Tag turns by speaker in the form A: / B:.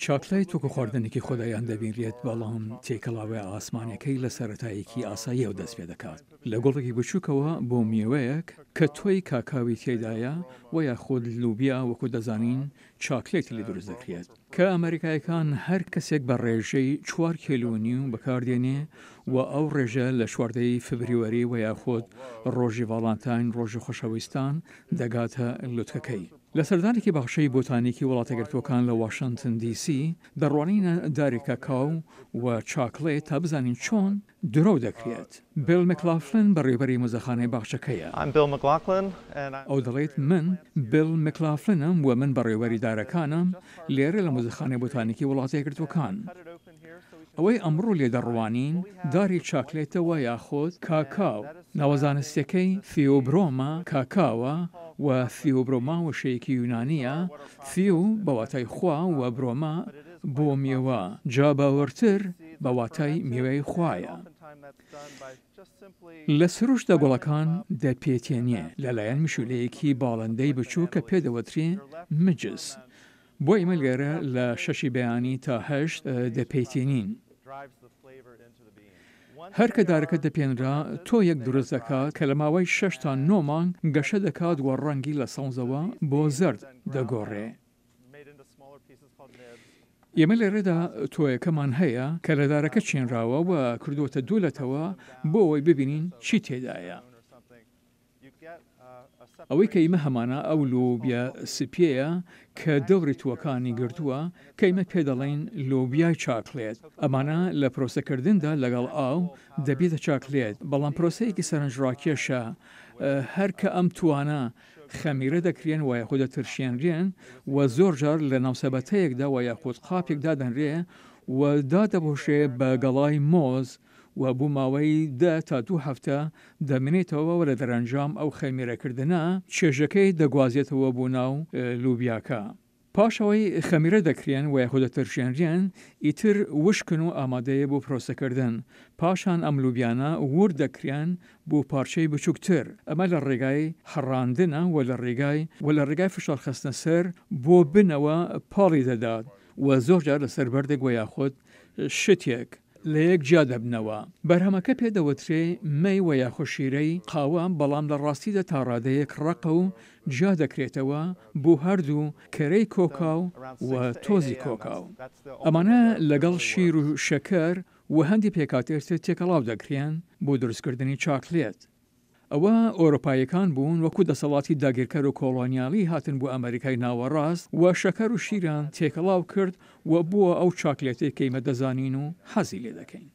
A: چاکلێت وەکو خواردنێکی خۆدایان دەبینرێت، بەڵام تێکەڵاوە ئاسمانیەکەی لە سەرەتایەکی ئاساییەوە دەست پێدەکات، لە گوڵێکی بچووکەوە بۆ میوەیەک کە تۆی کاکاوی تێدایە و یاخود لوبیا وەکو دەزانین چاکلێتی لێ دروست دەکرێت کە ئەمەریکایەکان هەر کەسێک بە ڕێژەی چوار کێلو و نیو بەکاردێنێ و ئەو ڕێژە لە 14 ی فبریوەری و یاخود ڕۆژی ڤاڵانتاین ڕۆژی خۆشەویستان دەگاتە لوتکەکەی. لە سەردانێکی باخچەی بۆتانیکی وڵاتەگرتووەکان لە واشنتن دی سی دەڕوانینە داری کاکاو و چاکڵێت تا بزانین چۆن درەو دەکرێت. بیڵ مکلافلن بەڕێوبەری موزەخانەی باخچەکەیە. ئەو دەڵێت، من بیڵ مکلافلنم و من بەڕێوبەری دارەکانم لێرە لە موزەخانەی بۆتانیکی وڵاتە یەکگرتووەکان. ئەوەی ئەمڕۆ لێ دەڕوانین داری چاکلێتە وە یاخود کاکاو. ناوە زانستیەکەی ثیۆبرۆما کاکاوە و ثیۆبرۆما وشەیەکی یونانییە، ثیۆ بە واتای خوا و برۆما بۆ میوە، جا باوەڕتر بە واتای میوەی خوایە. لە سروشتدا گوڵەکان دەپێتێنێ لەلایەن مشوولەیەکی باڵندەی بچووک کە پێ دەوترێ مجز. بۆ ئێمە لێرە لە شەشی بەیانی تا هەشت دەپێتێنین. هەر کە دارەکە دەپێنرا تۆیەک دروست دەکات کە لە ماوەی شەش تا نۆ مانگ گەشە دەکات و ڕەنگی لە سەوزەوە بۆ زەرد دەگۆڕێ. ئێمە لێرەدا تۆیەکەمان هەیە کە لە دارەکە چێنراوە و کردووەتە دوو لەتەوە بۆ ئەوەی ببینین چی تێدایە. ئەوەی کە ئیمە هەمانە ئەو لۆبیا سپیەیە کە دەوری تووەکانی گرتووە کە ئیمە پێ دەڵێین لۆبیای چاکلێت. ئەمانە لە پرۆسەکردندا لەگەڵ ئاو دەبێتە چاکلێت، بەڵام پرۆسەیەکی سەرنجڕاکێشە هەر کە ئەم تووانە خەمیرە دەکرێن و یاخود دەترشێنرێن و زۆر جار لە ناو سەبەتەیەکدا و یاخود قاپێک دادەنرێ و دادەپۆشرێ بە گەڵای مۆز و بۆ ماوەی دە تا دوو هەفتە دەمێنێتەوە و لە دەرەنجام ئەو خەمیرەکردنە چێژەکەی دەگوازێتەوە بۆ ناو لوبیاکە. پاش ئەوەی خەمیرە دەکرێن و یاخود دەترشێنرێن ئیتر وشکن و ئامادەیە بۆ پرۆسەکردن، پاشان ئەم لوبیانە ورد دەکرێن بۆ پارچەی بچوکتر، ئەمە لە ڕێگای هەڕاندنە و لە ڕێگای و لە ڕێگای فشار خستنە سەر بۆ بنەوە پاڵی دەدات و زۆر جار لەسەر بەردێک وە یاخود شتێک لەیەک جیا دەبنەوە. بەرهەمەکە پێ دەوترێ مەی وە یاخود شیرەی قاوە بەڵام لە ڕاستیدا تا ڕادەیەک ڕەقە و جیا دەکرێتەوە بۆ هەردوو کەرەی کۆکاو و تۆزی کۆکاو. ئەمانە لەگەڵ شیر و شەکەر و هەندی پێکهاتەی تر تێکەڵاو دەکرێن بۆ دروستکردنی چاکلێت. ئەوە ئۆرۆپاییەکان بوون وەکو دەسەڵاتی داگیرکەر و کۆڵۆنیالی هاتن بۆ ئەمەریکای ناوەڕاست و شەکەر و شیریان تێکەڵاو کرد و بووە ئەو چاکلێتەی کە ئیمە دەزانین و حەزی لێ دەکەین.